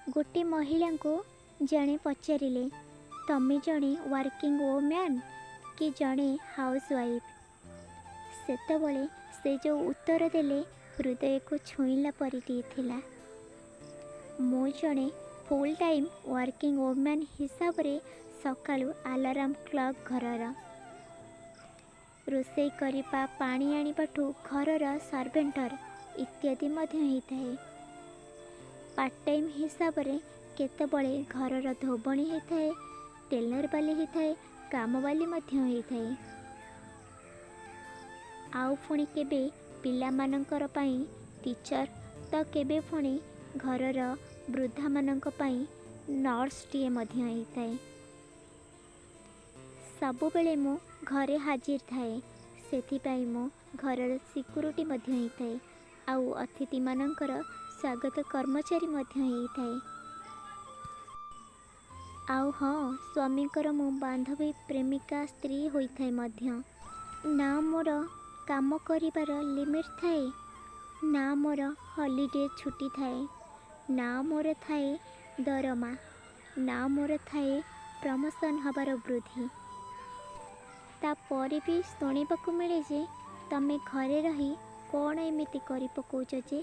ଗୋଟେ ମହିଳାଙ୍କୁ ଜଣେ ପଚାରିଲେ, ତମେ ଜଣେ ୱାର୍କିଂ ଓମ୍ୟାନ୍ କି ଜଣେ ହାଉସ୍ ୱାଇଫ୍? ସେତେବେଳେ ସେ ଯେଉଁ ଉତ୍ତର ଦେଲେ, ହୃଦୟକୁ ଛୁଇଁଲା ପରି ଦେଇଥିଲା। ମୁଁ ଜଣେ ଫୁଲ୍ ଟାଇମ୍ ୱାର୍କିଂ ଓମ୍ୟାନ୍ ହିସାବରେ ସକାଳୁ ଆଲାରାମ୍ କ୍ଲକ୍, ଘରର ରୋଷେଇ କରିବା, ପାଣି ଆଣିବାଠୁ ଘରର ସର୍ଭେଣ୍ଟର ଇତ୍ୟାଦି ମଧ୍ୟ ହେଇଥାଏ। ପାର୍ଟ ଟାଇମ୍ ହିସାବରେ କେତେବେଳେ ଘରର ଧୋବଣୀ ହେଇଥାଏ, ଟେଲର ବାଲି ହେଇଥାଏ, କାମବାଲି ମଧ୍ୟ ହେଇଥାଏ। ଆଉ ପୁଣି କେବେ ପିଲାମାନଙ୍କର ପାଇଁ ଟିଚର୍ ତ କେବେ ପୁଣି ଘରର ବୃଦ୍ଧାମାନଙ୍କ ପାଇଁ ନର୍ସଟିଏ ମଧ୍ୟ ହେଇଥାଏ। ସବୁବେଳେ ମୁଁ ଘରେ ହାଜିର ଥାଏ, ସେଥିପାଇଁ ମୁଁ ଘରର ସିକ୍ୟୁରିଟି ମଧ୍ୟ ହେଇଥାଏ ଆଉ ଅତିଥିମାନଙ୍କର ସ୍ୱାଗତ କର୍ମଚାରୀ ମଧ୍ୟ ହେଇଥାଏ। ଆଉ ହଁ, ସ୍ୱାମୀଙ୍କର ମୁଁ ବାନ୍ଧବୀ, ପ୍ରେମିକା, ସ୍ତ୍ରୀ ହୋଇଥାଏ ମଧ୍ୟ। ନା ମୋର କାମ କରିବାର ଲିମିଟ୍ ଥାଏ, ନା ମୋର ହଲିଡ଼େ ଛୁଟି ଥାଏ, ନା ମୋର ଥାଏ ଦରମା, ନା ମୋର ଥାଏ ପ୍ରମୋସନ୍ ହେବାର ବୃଦ୍ଧି। ତାପରେ ବି ଶୁଣିବାକୁ ମିଳେ ଯେ ତମେ ଘରେ ରହି କ'ଣ ଏମିତି କରି ପକାଉଛ ଯେ